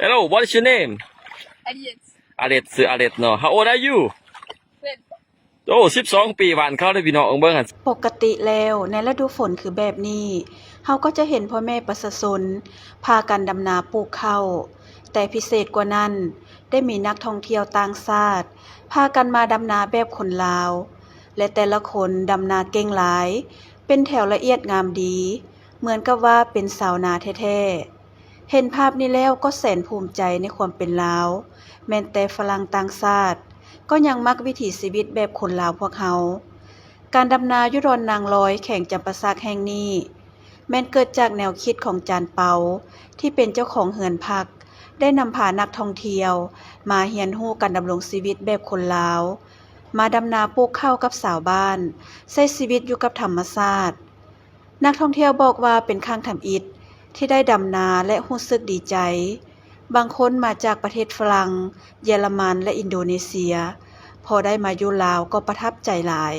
Hello, what is your name? Aliet. Alet, ຊື່ອາເລັດເນາະ. How old are you? ເປັນ ໂອ້ ສິບສອງປີ ຫວານເຂົ້າເດ້ພີ່ນ້ອງ ເບິ່ງຫັ້ນ. ປົກກະຕິແລ້ວໃນລະດູຝົນຄືແບບນີ້ ເຮົາກໍຈະເຫັນພໍ່ແມ່ປະຊາຊົນພາກັນດຳນາປູກເຂົ້າ, ແຕ່ພິເສດກວ່ານັ້ນ ໄດ້ມີນັກທ່ອງທ່ຽວຕ່າງຊາດພາກັນມາດຳນາແບບຄົນລາວ ແລະ ແຕ່ລະຄົນດຳນາເກັ່ງຫຼາຍ, ເປັນແຖວລະອຽດງາມດີ ເໝືອນກັບວ່າເປັນຊາວນາແທ້ໆ. ເຫັນພາບນີ້ແລ້ວກໍແສນພູມໃຈໃນຄວາມເປັນລາວ, ແມ່ນແຕ່ຝຣັ່ງຕ່າງຊາດ ກໍຍັງມັກວິຖີຊີວິດແບບຄົນລາວພວກເຮົາ. ການດຳນາຢູ່ດອນນາງລອຍ ແຂວງຈຳປາສັກແຫ່ງນີ້ ແມ່ນເກີດຈາກແນວຄິດຂອງຈານເປົາ ທີ່ເປັນເຈົ້າຂອງເຮືອນພັກ ໄດ້ນຳພານັກທ່ອງທ່ຽວມາຮຽນຮູ້ການດຳລົງຊີວິດແບບຄົນລາວ, ມາດຳນາປູກເຂົ້າກັບຊາວບ້ານ, ໃຊ້ຊີວິດຢູ່ກັບທຳມະຊາດ. ນັກທ່ອງທ່ຽວບອກວ່າເປັນຄັ້ງທຳອິດທີ່ໄດ້ດຳນາ ແລະ ຮູ້ສຶກດີໃຈ. ບາງຄົນມາຈາກປະເທດຝຣັ່ງ, ເຢຍລະມັນ ແລະ ອິນໂດເນເຊຍ, ພໍໄດ້ມາຢູ່ລາວກໍປະທັບໃຈຫຼາຍ.